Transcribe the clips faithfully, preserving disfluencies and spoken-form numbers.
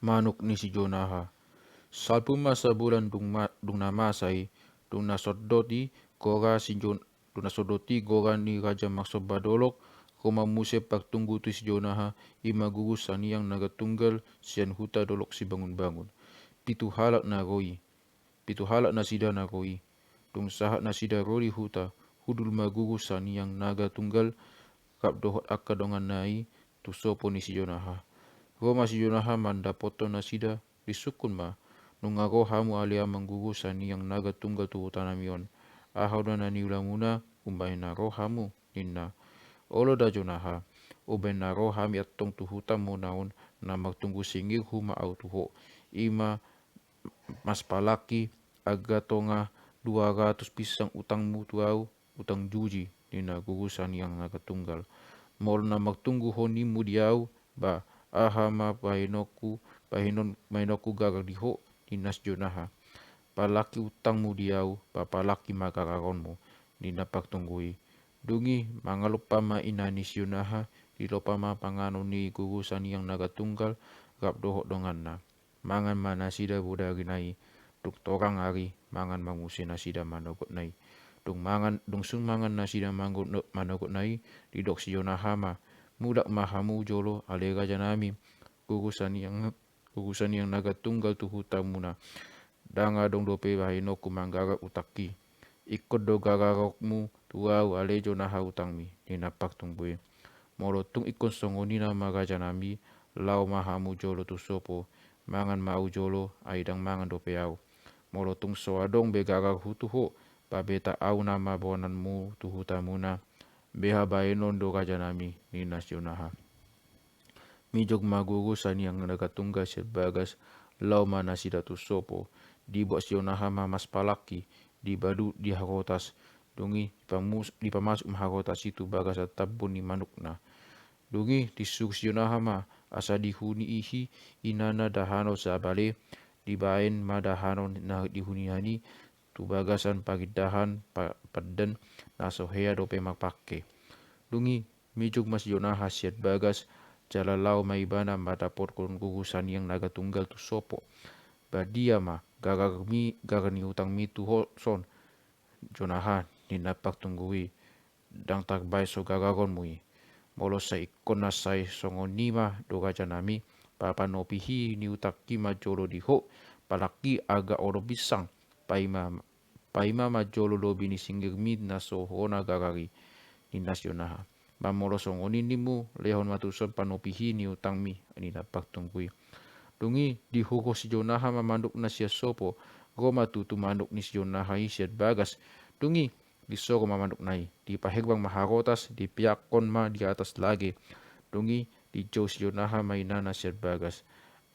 manuk ni si Jonaha. Salpu ma sabulan dung, ma, dung na masa i, dung na sondot i gora si Jon, dung na sondot i gora ni raja marsomba dolok, ro ma muse partunggu tu si Jonaha, i ma Guru Saniang Nagatunggal sian huta Dolok Sibangunbangun. Pitu halak na ro i. Pitu halak nasida na ro i. Dung sahat nasida ro di huta, hundul ma Guru Saniang Nagatunggal rap dohot angka donganna i tu sopo ni si Jonaha. Ro ma si Jonaha mandapothon nasida, disungkun ma, nunga ro hamu ale amang Guru Saniang Nagatunggal tu hutanami on. Aha do na niulamuna umbahen na ro hamu, ninna. Olo da Jonaha, umbahen na ro hami antong tu hutamuna on, na martunggu singirhu ma ahu tu ho. I ma mas palangki, angka tonga dua ratus pinsang utangmu tu ahu, utang juji, ninna Guru Saniang Nagatunggal. Molo na martunggu ho nimmu di ahu, ba aha ma bahenonku, bahenon, bahenonku gagar di ho, ninna si Jonaha. Palangki utangmu di ahu, ba palangki ma gagaronmu, ninna partunggu i. Dung i mangalompa ma ina ni si Jonaha, dilompa ma panganon ni Guru Saniang Nagatunggal rap dohot donganna. Mangan ma nasida bodarina i, dung torang ari mangan ma muse nasida manogotna i. Dung mangan, dung sun mangan nasida manggo-, manogotna i, didok si Jonaha ma, mulak ma hamu jolo ale rajanami, Guru Saniang, Guru Saniang Nagatunggal tu hutamuna. Ndang adong dope bahenonku manggagar utangki. Ingkon do gagaronmu tu ahu ale Jonaha utangmi, ninna partunggu i. Molo tung ingkon songon i nama rajanami, laho ma hamu jolo tu sopo, mangan ma ahu jolo, ai ndang mangan dope ahu. Molo tung so adong be gagarhu tu ho, ba beta ahu nama bonanmu tu hutamuna. Beha bahenon do rajanami, ninna si Jonaha. Mijok ma Guru Saniang Nagatunggal sian bagas, laho ma nasida tu sopo. Dibuat si Jonaha ma mas palangki, dibadut di hagotas. Dung i dipamus-, dipamasuk ma hagotas i tu bagasan tambun ni manukna. Dung i disuru si Jonaha ma, asa dihunihi inana dahanon sabale, dibahen ma dahanon na dihunihan i tu bagasan pagindahan pa-, pandan na so hea dope marpangke. Dung i mijok ma si Jonaha sian bagas, jala laho ma ibana mandapothon Guru Saniang Nagatunggal tu sopo. Ba dia ma gagarmi, gagar ni utangmi tu ho son, Jonaha, ninna partunggu i. Ndang tarbahen so gagaronmu i. Molo sai ingkon na sai songon i ma do rajanami, ba panopihi ni utangki ma jolo di ho, palangki angka onom pinsang, paima, paima ma jolo lobi ni singirmi na so hona gagar i, ninna si Jonaha. Ba molo songon i nimmu, lehon ma tuson panopihi ni utangmi, ninna partunggu i. Dung i dihurhur si Jonaha ma manukna sian sopo, ro ma tutu manuk ni si Jonaha i sian bagas. Dung i disoro ma manukna i, dipaherbang ma hagotas, dipeakhon ma di atas lage. Dung i dijou si Jonaha ma inana sian bagas.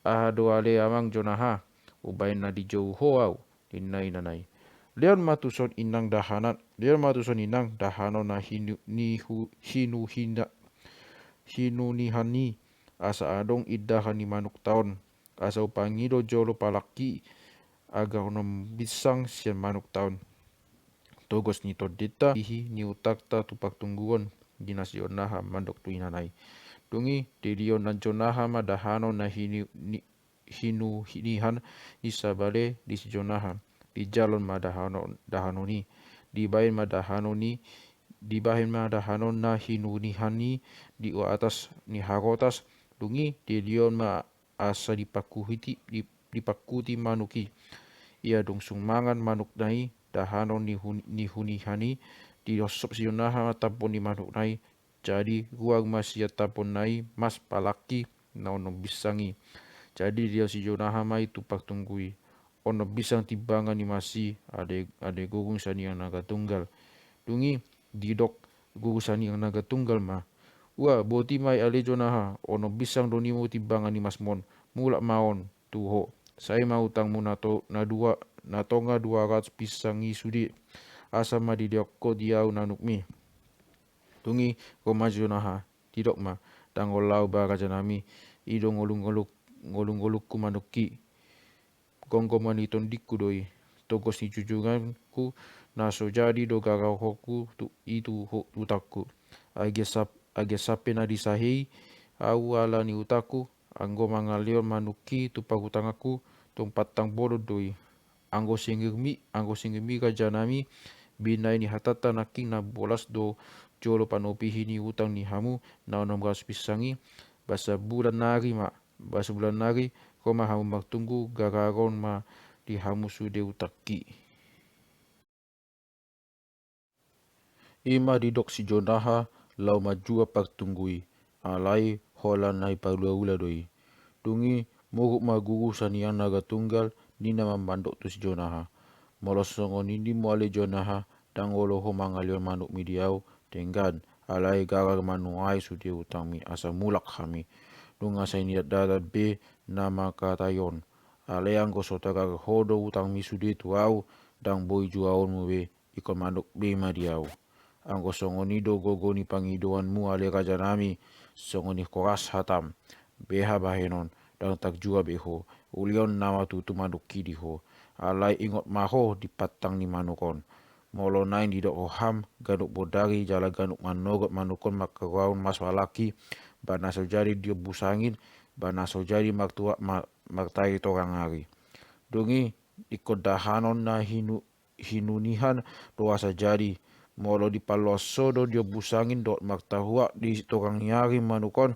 Aha do ale amang Jonaha, umbahen na dijou ho ahu, ninna inana i. Lehon ma tuson inang dahanan, lehon ma tuson inang dahanon na hinu-, nihu-, hinuhina-, hinunihan i, asa adong indahan ni manukta on, asa hupangido jolo palangki angka onom pinsang sian manukta on. Togos ni tondinta, ihi ni utangta tu partunggu on, ninna si Jonaha mandok tu inana i. Dung i dilehon ni Jonaha ma dahanon na hini-, ni-, hinunihan i sabale di si Jonaha. Dijalo ma dahanon, dahanon i. Dibahen ma dahanon i, dibahen ma dahanon na hinunihan i di atas ni hagotas. Dung i dilehon ma asa dipangkuti, di-, dipangkuti manuk i. Ia dung sun mangan manukna i dahanon ni hun-, nihunihan i, diosop si Jonaha ma tambun ni manukna i. Jadi ruar ma sian tambunna i mas palangki na onom pinsang i. Jadi dilehon si Jonaha ma i tu partunggu i. Onom pinsang timbangan ni mas i, ale, ale Guru Saniang Nagatunggal. Dung i didok Guru Saniang Nagatunggal ma. Ua, boti ma i ale Jonaha, onom pinsang do nimu timbangan ni masmon, mulak ma on tu ho. Sai ma utangmu na to-, na dua, na tonga dua ratus pinsang i sude. Asa ma dilehon ho di ahu nanukmi. Dung i ro ma si Jonaha, didok ma, ndang olo ahu ba rajanami, i do ngolu-ngolu-, ngolu-ngolungku manukki. Gomgom ni tondingku do i. Togos ni jujunganku, na so jadi do gagaronku tu, i tu ho-, utangku. Age sap-, age sampe na disahei ahu ala ni utangku, Anggo mangalehon manukki tu parhutanganku, tung pantang bolon do i. Anggo singirmi, anggo singirmi rajanami, binahen ni hatanta nangkin na bolas do jolo panopihi ni utang ni hamu na onom ratus pinsang i, ba sabulan nari ma, ba sabulan nari, ro ma hamu martunggu, gararon ma di hamu sude utangki. I ma didok si Jonaha laho manjua partunggu i, alai holan na ipaulaula do i. Dung i muruk ma guru Saniang Naga Tunggal, ninna ma mandok tu si Jonaha: Molo songon i ninmu ale Jonaha, ndang olo ho mangalehon manukmi di au, denggan, alai garar ma nuaeng sude utangmi asa mulak hami. Nunga sai nidatdatan be na mangkatai on. Alai anggo so tagar ho do utangmi sude tu au, ndang boi juaonmu be, ingkon mandok be ma di au. Anggo songon i do gogo ni pangidoanmu ale rajanami, songon i horas hatam, beha bahenon, ndang tarjua be ho, ulehon nama tutu manukki di ho. Alai ingot ma ho di pantang ni manuk on. Molo naeng didok roham, ganup bodari jala ganup manogot manuk on mangkarorahon maspalaki, ba na so jadi diombus angin, ba na so jadi martua-, ma-, martai torang ari. Dung i ingkon dahanon na hinu-, hinunihan do asa jadi. Molo dipaloas ho do diombus angin dohot martahuak di torang ni ari manuk on,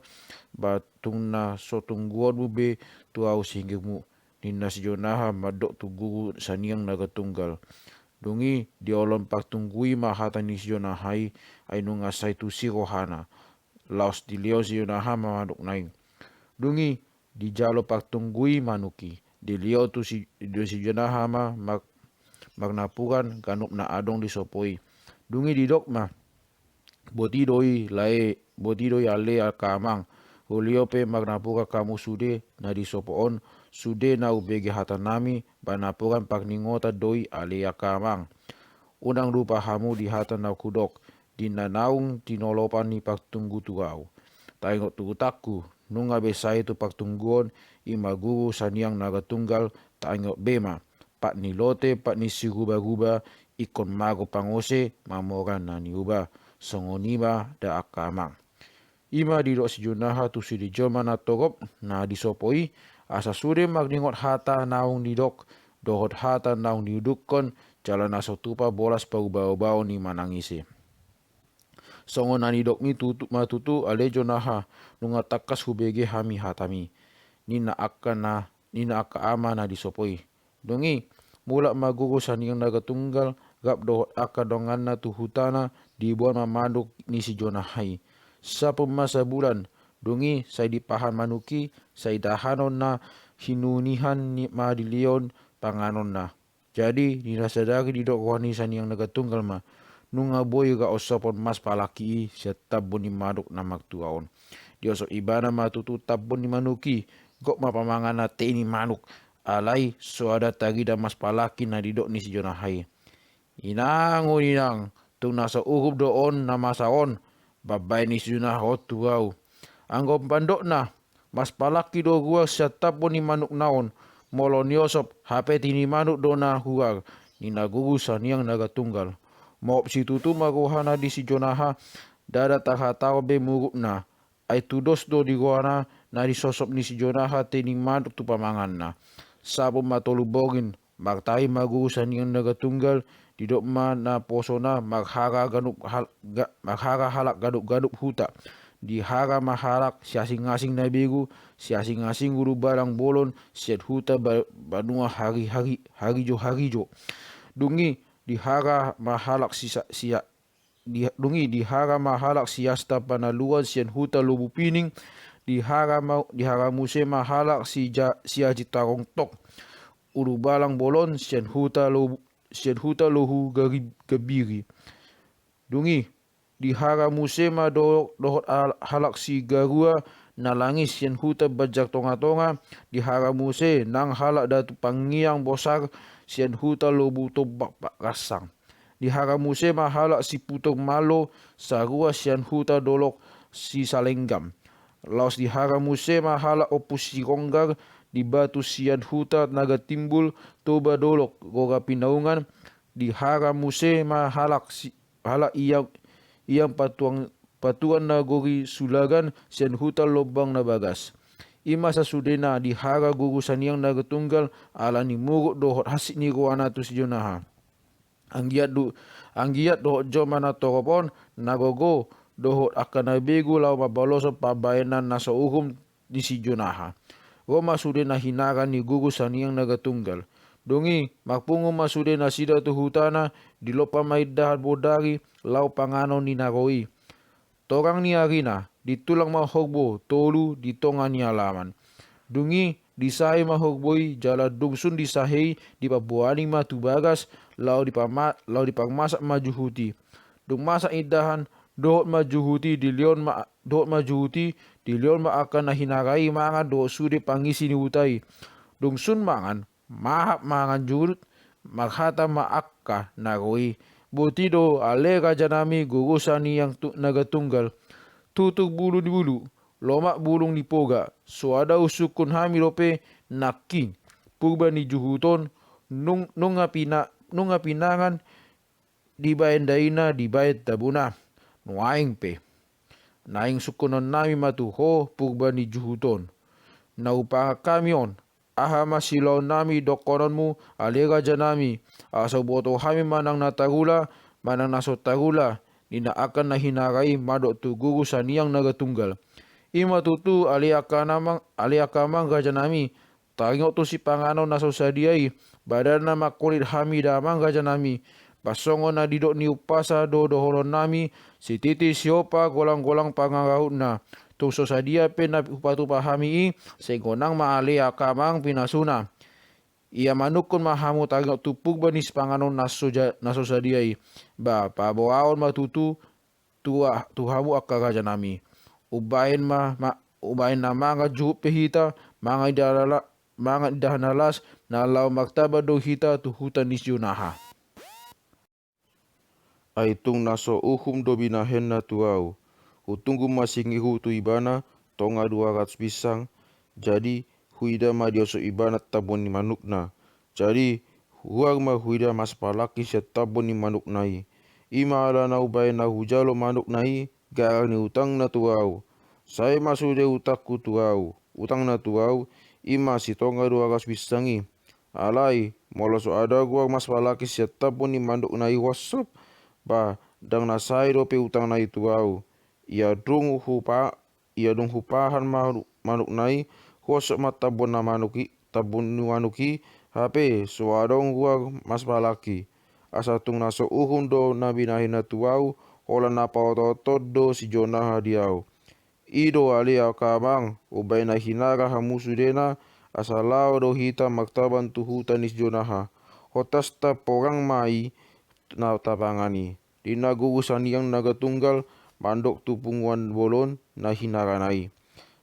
ba tung na so tungguonmu be tu au singirmu, ninna si Jonaha mandok tu guru Saniang Naga Tunggal. Dung i diolon partunggu i ma hata ni si Jonaha i, ai nunga sai tusi rohana. Laos dilehon si Jonaha ma manukna i. Dung i dijalo partunggu i manuk i. Dilehon tu si, dilehon si Jonaha ma mar-, marnapuran ganup na adong di sopo i. Dung i didok ma: Boti do i lae, boti do i ale angka amang. Hulehon pe marnapuran hamu sude na di sopo on, sude na umbege hatanami, ba napuran parningotan do i ale angka amang. Unang lupa hamu di hata na hudok, di na naung tinolopan ni partunggu tu au. Taingot tu utangku, nunga be sae tu partunggu on, i ma guru Saniang Naga Tunggal, taingot be ma. Pat ni lote, pat ni sigubaguba, ingkon mago pangose, mamora na niuba. Songon i ma da angka amang. I ma didok si Jonaha tu sude jolma na torop na di sopo i, asa sude marningot hata naung nidok, dohot hata naung niudukkon, jala na so tupa bolas paubaobaon ni manang ise. Songon na nidokmi tutu, ma tutu ale Jonaha, nunga tangkas hubege hami hatami, ninna angka na, ninna angka ama na di sopo i. Dung i, mulak ma guru Saniang Naga Tunggal, rap dohot angka donganna tu hutana, diboan ma manuk ni si Jonaha i. Sampung ma sabulan, dung i sai dipahan manuk i, sai dahanon na hinunihan ni ma dilehon panganonna. Jadi, di na sadari didok roha ni Saniang Naga Tunggal ma, nunga boi ra osopon maspalaki i sian tambo ni manuk na martua on. Diosop ibana ma tutu tambo ni manuk i, gok ma pamanganna tei ni manuk, alai so ada tarida maspalaki na didok ni si Jonaha i. Inang, o inang, tung na so urup do on na masa on, baen ni si Jonaha on tu au. Anggo pandokna, maspalaki do ruar sian tambo ni manukna on, molo niosop, hape tei ni manuk do na ruar, ninna guru Saniang Naga Tunggal. Maup situtu ma rohana di si Jonaha, ndada tarhatahon be murukna, ai tudos do di rohana na disosop ni si Jonaha tei ni manuk tu pamanganna. Sampung ma tolu borngin, martahi ma guru Saniang Naga Tunggal, didok ma naposona marhara ganup hal-, ga-, marhara halak ganup-ganup huta. Dihara ma halak siasing-asing na beru, siasing-asing ulubalang bolon, sian huta ba-, banua hari-hari, harijo-harijo. Dung i dihara ma halak sisa-, sia-, di-, dung i dihara ma halak siasta panaluan sian huta Lobu Pining, dihara ma, dihara muse ma halak si ja-, siaji tarongtok ulubalang bolon sian huta Lobu, sian huta Lohu Gari-, Gabiri. Dung i dihara muse ma do-, dohot hal-, halak si Garua na Langis sian huta Banjar Tonga-tonga, dihara muse nang halak Datu Pangiang Bosar sian huta Lobu Tombak Pak Rassang. Dihara muse ma halak si Putor Malo sarua sian huta dolok Sisalenggam. Laos dihara muse ma halak Ompu Sironggar di Batu sian huta Naga Timbul Toba dolok Gora Pinaungan. Dihara muse ma halak si-, halak Iang, Iang Patuang, Patuan Nagori Sulagan sian huta Lombang na Bagas. I ma sasudena dihaga Guru Saniang Naga Tunggal ala ni muruk dohot hansit ni rohana tu si Jonaha. Anggiat do, anggiat dohot jolma na torop on, na gogo dohot angka na begu laho mambaloshon pambahenan na so uhum ni si Jonaha. Ro ma sude na hinaga ni Guru Saniang Naga Tunggal. Dung i, marpungu ma sude nasida tu hutana, dilompa ma indahan bodari laho panganon ni na ro i. Torang ni arina, ditulang ma horbo tolu di tonga ni alaman. Dung i, disahe ma horbo i, jala dung sun disahe i, dipaboani ma tu bagas, laho dipama-, laho diparmasak ma juhut i. Dung masak indahan, dohot ma juhut i dilehon ma, dohot ma juhut i dilehon ma angka na hinaga i mangan dohot sude pangisi ni huta i. Dung sun mangan, mahap mangan juhut, marhata ma angka na ro i: Boti do ale rajanami Guru Saniang tu-, Naga Tunggal, tutur bulu ni bulu, lomak bulung ni poga, so adong sungkun hami dope nangkin purba ni juhut on, nung-, nunga pina-, nunga pinangan dibaen daina, dibaen tabona. Nuaeng pe, naeng sungkunonnami ma tu ho purba ni juhut on. Na hupangan hami on, aha ma siulaonnami dohononmu ale rajanami, asa huboto hami manang na tarula, manang na so tarula, ninna angka na hinaga i mandok tu Guru Saniang Naga Tunggal. I ma tutu ale angka amang, ale angka amang rajanami, taringot tu sipanganon na so sadia i, badanna mangkulit hami damang rajanami, ba songon na nidok ni umpasa do dohononnami, sititi siompa golang-golang pangarahutna. Tung so sadia pe na hupatupa hami i, sai godang ma ale angka amang pinasuna. Ia manungkun ma hamu taringot tu purba ni sipanganon na so ja-, na so sadia i, ba paboaon ma tutu tu, tu hamu angka rajanami. Umbaen ma, ma, umbaen na mangan juhut pe hita, mangan indahan na la-, mangan indahan na las, na laho martaban do hita tu huta ni si Jonaha. Ai tung na so uhum do binahenna tu ahu. Hutunggu ma singihu tu ibana tonga dua ratus pinsang, jadi huida ma diosok ibana tambun ni manukna. Jadi, huar ma huida maspalangki sian tambun ni manukna i. I ma alana umbaen na hujalo manukna i, garar ni utangna tu ahu. Sae ma sude utangku tu ahu, utangna tu ahu, i ma sitonga dua ratus pinsang i. Alai, molo so adong huar maspalangki sian tambun ni manukna i hosop, ba, ndang na sae dope utangna i tu ahu. Ia dung hupa-, Ia dung hupahan manu-, manukna i, huosok ma tambun na manuk i, tambun ni manuk i, hape so adong huar maspalangki. Asa tung na so uhum do na binahenna tu ahu, holan na paoto-oto do si Jonaha di ahu. I do ale angka amang, umbaen na hinaga hamu sudena, asa laho do hita martaban tu huta ni si Jonaha. Hotasta porang ma i na tapangan i. Ninna Guru Saniang Naga Tunggal mandok tu punguan bolon na hinagana i.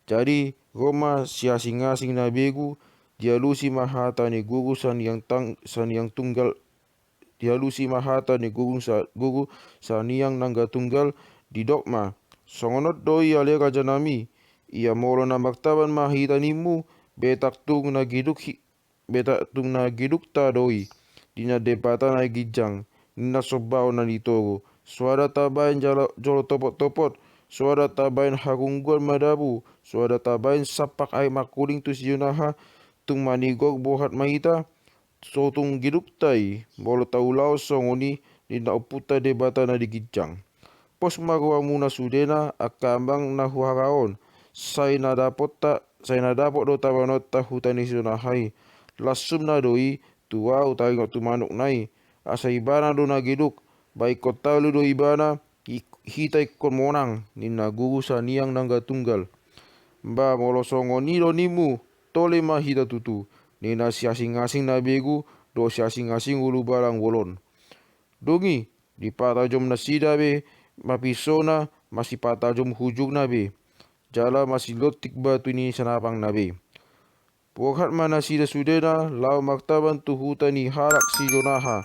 Jadi, ro ma siasing-asing na begu, dialusi ma hata ni Guru Saniang Tang-, Saniang Tunggal, dialusi ma hata ni Guru Sa-, Guru Saniang Naga Tunggal, didok ma: Songon on do i ale rajanami, ia molo na martaban ma hita nimmu, betak tung na giduk hi-, Betak tung na gidukta do i, ninna Debata na ginjang, ninna sombaon na di toru. Soada tabaen jala-, jolo topot-topot, soada tabaen hagungguan madabu, soada tabaen sampak aek mangkuling tu si Jonaha, tung manigor bohat ma hita, so tung gidukta i, molo taulahon songon i, ninna ompunta Debata na di ginjang. Pos ma rohamuna sudena angka amang na huhara on, sai na dapotta-, sai na dapot do tabanonta huta ni si Jonaha i. Las sumna do i tu ahu taringot tu manukna i, asa ibana do na giduk, ba ingkon talu do ibana, i-, hita ingkon monang, ninna Guru Saniang Naga Tunggal. Ba molo songon i do nimmu, tole ma hita tutu, ninna siasing-asing na begu, dohot siasing-asing ulubalang bolon. Dung i, dipatajom nasida be ma pinsona, masipatajom hujungna be, jala masilontik batu ni sinapangna be. Borhat ma nasida sudena laho martaban tu huta ni halak si Jonaha.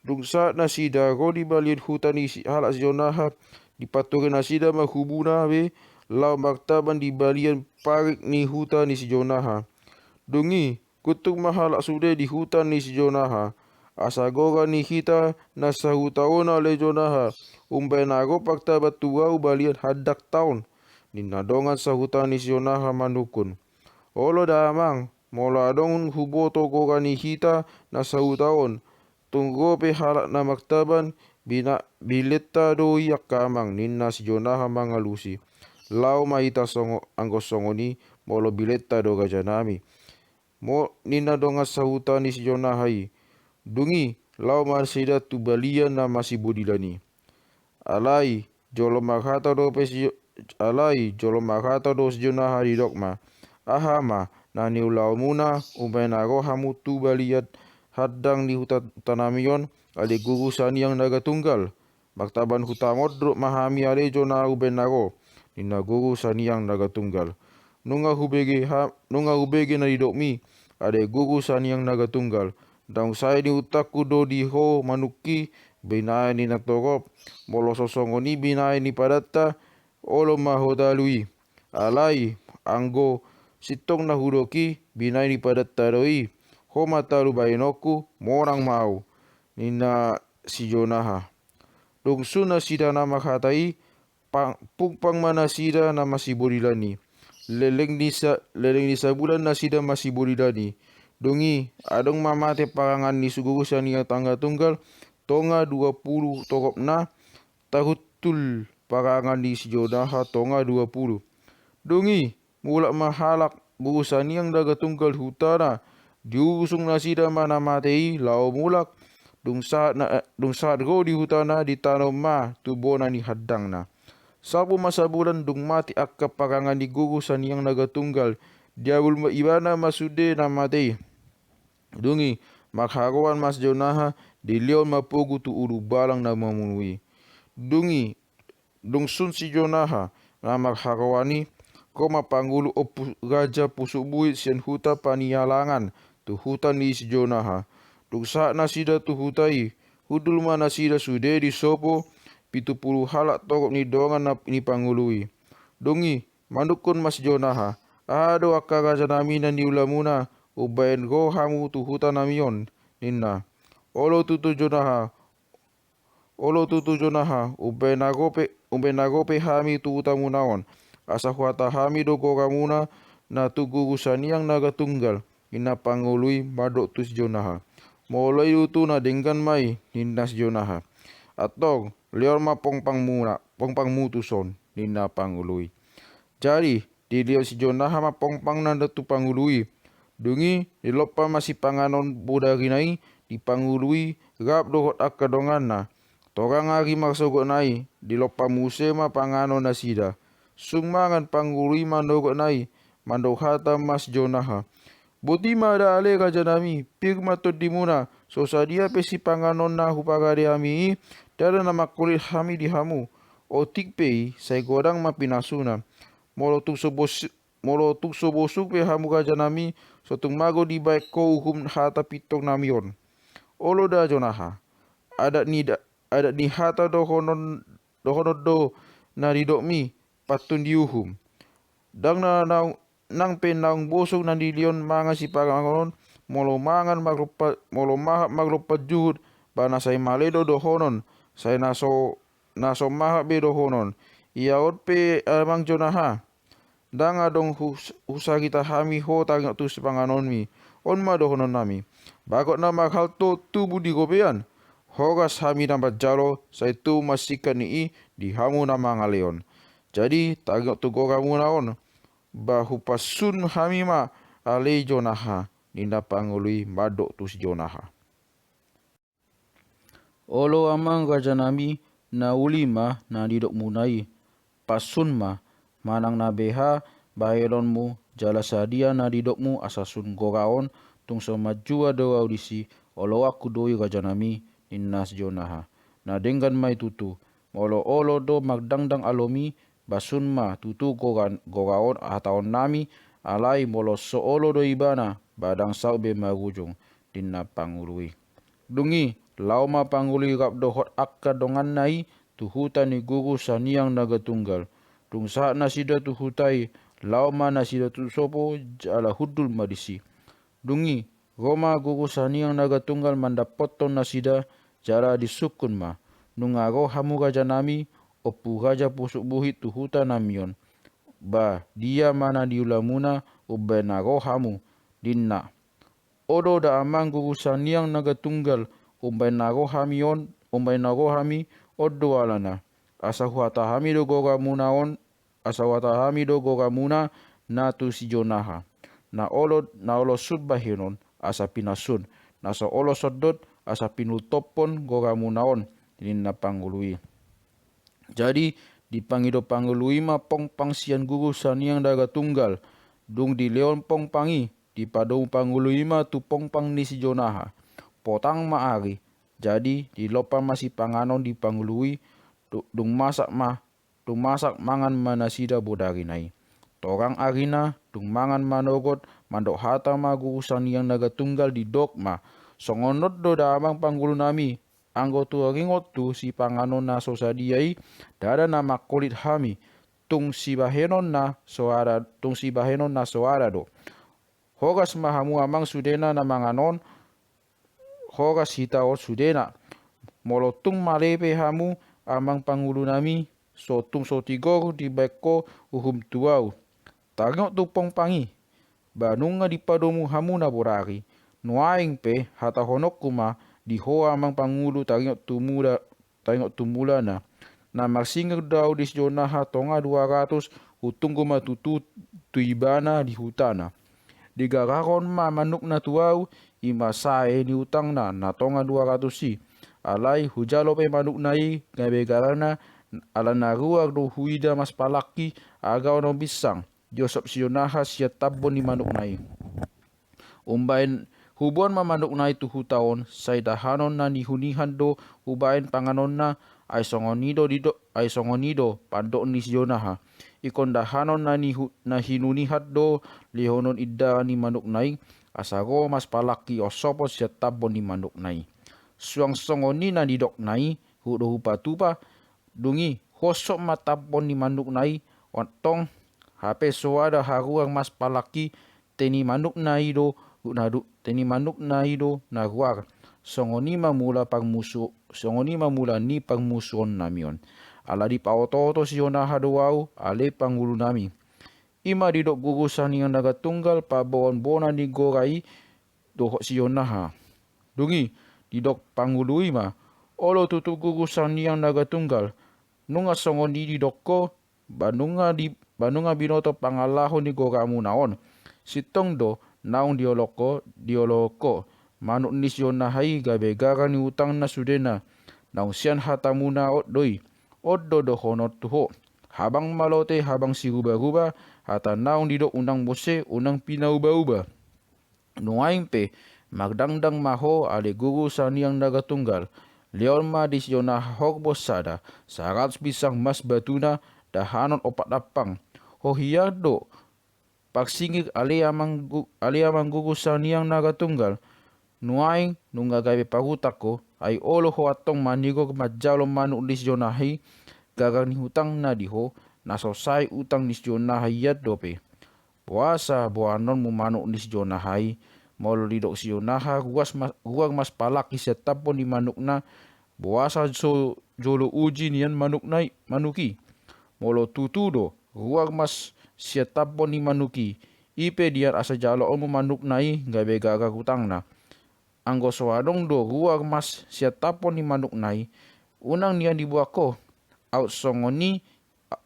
Dung sahat nasida ro di balian huta ni si-, halak si Jonaha, dipature nasida ma hubuna be laho martaban di balian parik ni huta ni si Jonaha. Dung i, guntung ma halak sude di huta ni si Jonaha. Asa goran ni hita na sahuta on ale Jonaha, umbaen na ro martaban tu ahu balian handakta on, ninna dongan sahuta ni si Jonaha manungkun. Olo da amang, molo adong huboto goga ni hita na sahuta on, tung ro pe halak na martaban, bina-, bilenta do i angka amang, ninna si Jonaha mangalusi. Laho ma hita songo-, anggo songon i, molo bilenta do rajanami. Mo ninna dongan sahuta ni si Jonaha i. Dung i, laho ma nasida tu balian na masibodilan i. Alai, jolo marhata dope si, alai, jolo marhata do si Jonaha didok ma. Aha ma, na niulaonmuna, umbaen na ro hamu tu balian handang ni huta, hutanami on, ale Guru Saniang Naga Tunggal. Martaban huta mondok ma hami ale Jonaha umbaen na ro, ninna Guru Saniang Naga Tunggal. Nunga hubege ha-, nunga hubege na didokmi, ale Guru Saniang Naga Tunggal. Ndang sae ni utangku do di ho manungki, binaen ni na torop, molo so songon i binaen ni padanta, olo ma ho talu i. Alai, anggo sintong na hudok i, binaen ni padanta do i, ho ma talu baenonku, monang ma au, ninna si Jonaha. Dung sun nasida na marhata i, pang-, pungpang ma nasida na masibodilan i. Leleng ni sa-, leleng ni sabulan nasida masibodilan i. Dung i, adong ma mate parangan ni si Guru Saniang Naga Tunggal, tonga dua pulu toropna, tahuntul parangan ni si Jonaha tonga dua pulu. Dung i, mulak ma halak Guru Saniang Naga Tunggal hutana, diusung nasida ma na mate i laho mulak, dung sahat na, dung sahat ro di hutana ditanom ma tu bona ni handangna. Sampulu ma sabulan dung mate angka parangan ni Guru Saniang Naga Tunggal, diabul ma ibana ma sude na mate i. Dung i, marharoan ma si Jonaha, dilehon ma pogu tu ulubalang na mamunu i. Dung i, dung sun si Jonaha na marharoan i, ro ma pangulu Ompu Raja Pusuk Buhit sian huta Panialangan tu huta ni si Jonaha. Dung sahat nasida tu huta i, hundul ma nasida sude disopo pitu pulu halak torop ni dongan na, ni pangulu i. Dung i, manungkun ma si Jonaha, aha do angka rajanami na niulamuna, umbaen ro hamu tu hutanami on, ninna. Olo tutu Jonaha, Olo tutu Jonaha, umbaen na ro pe, umbaen na ro pe hami tu hutamuna on. Asa huhatahon hami do goramuna na tu Guru Saniang Naga Tunggal, ninna pangulu i mandok tu si Jonaha. Molo i tutu na denggan ma i, ninna si Jonaha. Antong, lehon ma pongpangmuna, pongpangmu tuson, ninna pangulu i. Jadi, dilehon si Jonaha ma pongpangna tu pangulu i. Dung i, dilompa ma sipanganon bodarina i di pangulu i rap dohot angka donganna. Torang ari marsogotna i, dilompa muse ma panganon nasida. Sung mangan pangulu i manogotna i, mandok hata ma si Jonaha. Boti ma da ale rajanami, pir ma tondimuna, so sadia pe sipanganon na huparade hami i, ndada na mangkolit hami di hamu. Otik pe i, sai godang ma pinasuna. Molo tung so bos-, molo tung so bosuk pe hamu rajanami, so tung mago dibaen ho uhum hata pintongnami on. Olo da Jonaha. Adat ni da-, adat ni hata dohonon, dohonon do na didokmi, pantun di uhum. Ndang na naung, nang pe naung bosok na dilehon mangan sipanganon on, molo mangan marlompa-, molo mahap marlompan juhut, ba na sai male do dohonon, sai na so, na so mahap be dohonon. Ia on pe amang Jonaha. Ndang adong hus-, husarita hami ho taringot tu sipanganonmi. On ma dohononnami. Bagot na marhalto tubu di robean. Horas hami na manjalo, sai tubu ma singkat ni i di hamu na mangaleon. Jadi, taringot tu goramuna on, ba hupasun hami ma ale Jonaha, ninna pangulu i mandok tu si Jonaha. Olo amang rajanami, na uli ma na didokmuna i, pasun ma, manang na beha bahenonmu, jala sadia na didokmu asa sun goraon, tung so manjua do au disi, oloanku do i rajanami, ninna si Jonaha. Na denggan ma i tutu, molo olo do mardangdang alomi, ba sun ma tutu goran-, goraon hataonnami, alai molo so olo do ibana, ba ndang saut be marujung, ninna pangulu i. Dung i, laho ma pangulu i rap dohot angka donganna i, tu huta ni Guru Saniang Naga Tunggal. Dung sahat nasida tu huta i, laho ma nasida tu sopo, jala hundul ma disi. Dung i, ro ma Guru Saniang Naga Tunggal mandapothon nasida, jala disungkun ma. Nunga ro hamu rajanami, Ompu Raja Pusuk Buhit tu hutanami on. Ba, dia ma na niulamuna, umbaen na ro hamu, ninna. Olo da amang guru saniang naga tunggal, umbaen na ro hami on, umbaen na ro hami on do alana. Asa huhata hami do goramuna on, asa huhata hami do goramuna na tu si Jonaha. Na olo, na olo sun bahenon, asa pinasun. Na so olo sondot, asa pinultophon goramuna on, ninna pangulu i. Jadi, dipangido pangulu i ma pongpang sian guru saniang naga tunggal. Dung dilehon pongpang i, dipadomu pangulu i ma tu pongpang ni si Jonaha. Potang ma ari, jadi dilompa ma sipanganon di pangulu i, du-, dung masak ma, dung masak mangan ma nasida bodarina i. Torang arina, dung mangan manogot, mandok hata ma guru saniang naga tunggal, didok ma. Songon on do da amang pangulu nami, anggo tu ringot tu sipanganon na so sadia i, ndada na mangkolit hami, tung sibahenon na so ada, tung sibahenon na so ada do. Horas ma hamu amang sudena na mangan on, horas hita on sudena. Molo tung male pe hamu amang pangulu nami, so tung so tigor dibaen ho uhum tu ahu. Taringot tu pongpang i, ba nunga dipadomu hamu na bodari. Nuaeng pe hatahononku ma di ho amang pangulu, taringot tu muda, taringot tu mulana. Na marsingir do ahu di si Jonaha tonga dua ratus, hutunggu ma tutu tu ibana di hutana. Digararon ma manukna tu ahu, i ma sae ni utangna na tonga dua ratus i. Alai hujalo pe manukna i gabe gararna, ala na ruar do huida maspalangki, aga onom binsang diosop si Jonaha sian tambon ni manukna i. Umbaen huboan ma manukna i tu huta on, sai dahanon na nihunihan do hubaen panganonna, ai songon i do dido-, ai songon i do pandok ni si Jonaha. Ingkon dahanon na nihu-, na hinunihan do lehonon indahan ni manukna i, asa ro maspalangki osopon sian tambon ni manukna i. Suang songon i na nidokna i, hu-, do hupatupa, dung i, hosop ma tambon ni manukna i, antong, hape so ada haruar maspalangki, te ni manukna i do, na du-, te ni manukna i do na ruar. Songon i ma mula parmusu-, songon i ma mula ni parmusuon nami on. Ala dipaotooto si Jonaha do ahu, ale pangulu nami. I ma didok guru saniang naga tunggal paboaon bona ni gora i dohot si Jonaha. Dung i, didok pangulu i ma, olo tutu guru saniang naga tunggal, nunga songon i didok ho, ba nunga di, ba nunga binoto pangalaho ni goramuna on. Sintong do naung dioloi ho, dioloi ho manuk ni si Jonaha i gabe garar ni utangna sudena. Naung sian hatamuna on do i. On do dohonon tu ho. Habang malote, habang sirubaruba, hata naung didok unang muse, unang pinaubauba. Nuaeng pe, magdangdang ma ho, ale guru saniang naga tunggal. Lehon ma di si Jonaha horbos sada, saratus pinsang mas batuna, dahanon ompat ampang. Ho hian do, parsingir ale amang gu-, ale amang guru saniang naga tunggal. Nuaeng, nunga gabe parutak ho, ai olo ho antong manigor manjalo manuk ni si Jonaha i, garar ni utangna di ho, na so sae utang ni si Jonaha i an dope. Boasa boanonmu manuk ni si Jonaha i, molo didok si Jonaha ruas ma-, ruar maspalangki sian tambon ni manukna, boasa so jolo uji nian manukna i, manuk i. Molo tutu do, ruar mas sian tambon ni manuk i, i pe nian asa jaloonmu manukna i gabe garar utangna. Anggo so adong do ruar mas sian tambon ni manukna i, unang nian diboan ho, aut songon i,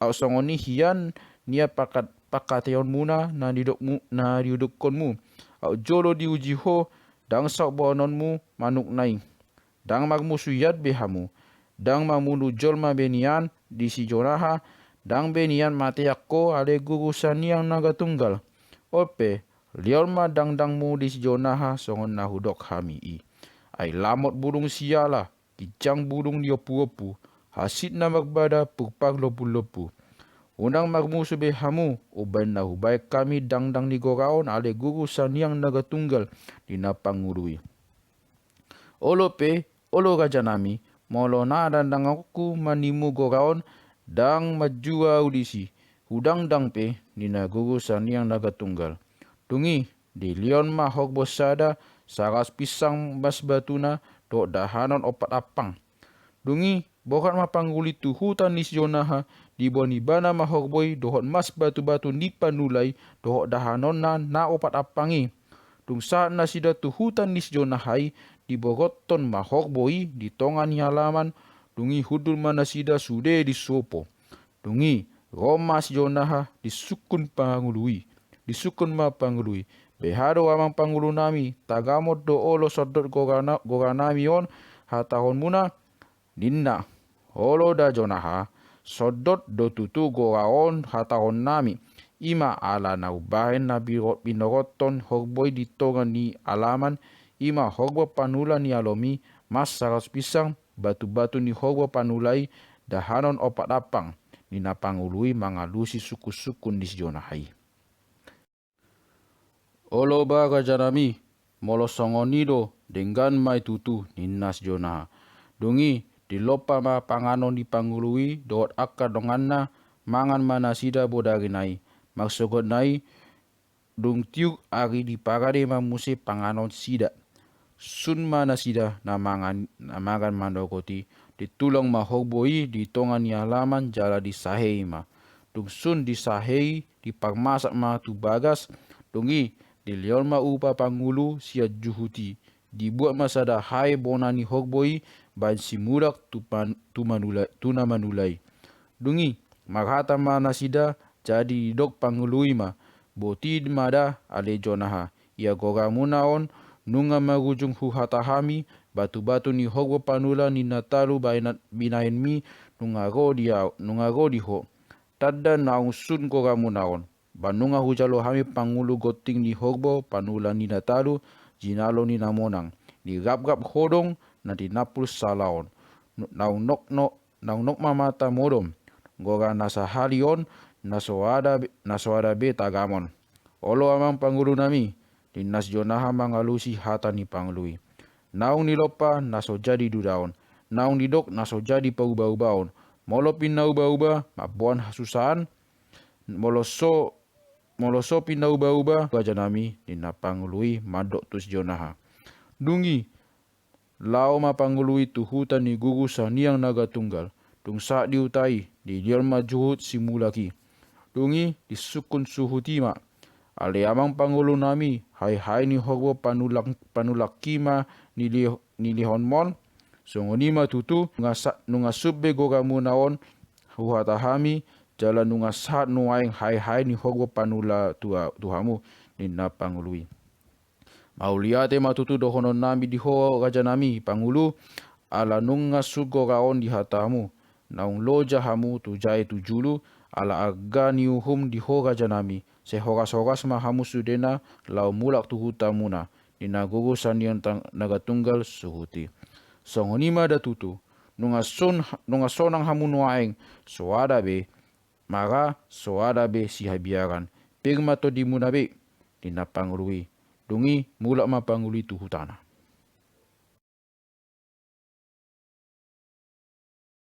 aut songon i hian nian pangkat-, pangkataionmuna na nidokmu, na niudukhonmu. Aut jolo diuji ho, ndang saut boanonmu manukna i. Ndang marmusu hian be hamu. Ndang mamunu jolma be nian di si Jonaha, ndang be nian matean ho ale guru saniang naga tunggal. On pe, lehon ma dangdangmu di si Jonaha songon na hudok hami i. Ai lamot bulung siala, ginjang bulung ni ompuompu, hansit na marbada purpar lompulompu. Unang marmusu be hamu, umbaen na hubaen hami dangdang ni gora on ale guru saniang naga tunggal, ninna pangulu i. Olo pe, olo rajanami, molo na dandangonku manimu gora on, ndang manjua ahu disi, hudangdang pe, ninna guru saniang naga tunggal. Dung i, dilehon ma horbos sada, saratus pinsang mas batuna, dohot dahanon ompat ampang. Dung i, borhat ma pangulu i tu huta ni si Jonaha, diboan ibana ma horbo i dohot mas batu-batu ni panula i dohot dahanonna na opat ampang i. Dung sahat nasida tu huta ni si Jonah i, dibogothon ma horbo i di tonga ni alaman. Dung i hundul ma nasida sude di sopo. Dung i ro ma si Jonah disungkun pangulu i. Disungkun ma pangulu i: Beha do amang pangulu nami, tagamon do olo sondot gora na-, gora nami on hatahonmuna? Ninna: Olo da Jonah, sondot do tutu gora on hatahon nami. I ma ala na umbahen na biro-, binogothon horbo i di tonga ni alaman, i ma horbo panula ni alomi, mas saratus pinsang, batu-batu ni horbo panula i, dahanon opat ampang, ninna pangulu i mangalusi sungkun-sungkun ni si Jonah i. Olo ba raja nami, molo songon i do, denggan ma i tutu, ninna si Jonah. Dung i dilompa ma panganon ni pangulu i dohot angka donganna. Mangan ma nasida bodari na i. Marsogotna i, dung tiur ari diparade ma muse panganonsida. Sun ma nasida na mangan, na mangan manogot i. Ditulang ma horbo i di tonga ni alaman jala disahei ma. Dung sun disahei, diparmasak ma tu bagas. Dung i dilehon ma upa pangulu sian juhut i. Dibuat ma sada hae bona ni horbo i baen simulak tu pan-, tu manula-, tu na manula i. Dung i marhata ma nasida, jadi didok pangulu i ma: Boti ma da ale Jonah, ia goramuna on? Nunga marujung huhata hami, batu-batu ni horbo panula ni na talu baenan-, binahenmi nunga ro di au-, nunga ro di ho. Tanda naung sun goramuna on. Ba nunga hujalo hami pangulu gonting ni horbo panula ni na talu, jinalo ni na monang, ni rap-rap hodong na tinampul sala on. Nu-, naung nok no-, naung nok mamata modom, gora na sahali on, na so ada be-, na so ada be tagamon. Olo amang pangulu nami, ninna si Jonah mangalusi hata ni pangulu i. Naung nilompa na so jadi dudaon, naung nidok na so jadi pauba-ubaon. Molo pinna uba-uba mamboan hasusaan, molo so, molo so pinna uba-uba, raja nami, ninna pangulu i mandok tu si Jonah. Dung i laho ma pangulu i tu huta ni Guru Saniang Nagatunggal. Dung sahat di huta i, dilehon ma juhut simulak i. Dung i disungkun suhut i ma: Ale amang pangulu nami, hae-hae ni horbo panulak-, panulakki ma nili-, nilehonmon? Songon i ma tutu, nunga sa-, nunga sun be goramuna on huhata hami, jala nunga sahat nuaeng hae-hae ni horbo panula tu a-, tu hamu, ninna pangulu i. Mauliate ma tutu dohonon nami di ho raja nami pangulu, ala nunga sun gora on di hatamu. Naung loja hamu tu jae tu julu, ala arga ni uhum di ho raja nami, sai horas-horas ma hamu sudena laho mulak tu hutamuna, ninna Guru Saniang tang-, Nagatunggal suhut i. Songon i ma da tutu, nunga son-, nunga sonang hamu nuaeng, so ada be mara, so ada be sihabiaran, pir ma tondimuna be, ninna pangulu i. Dung i mulak ma pangulu i tu hutana.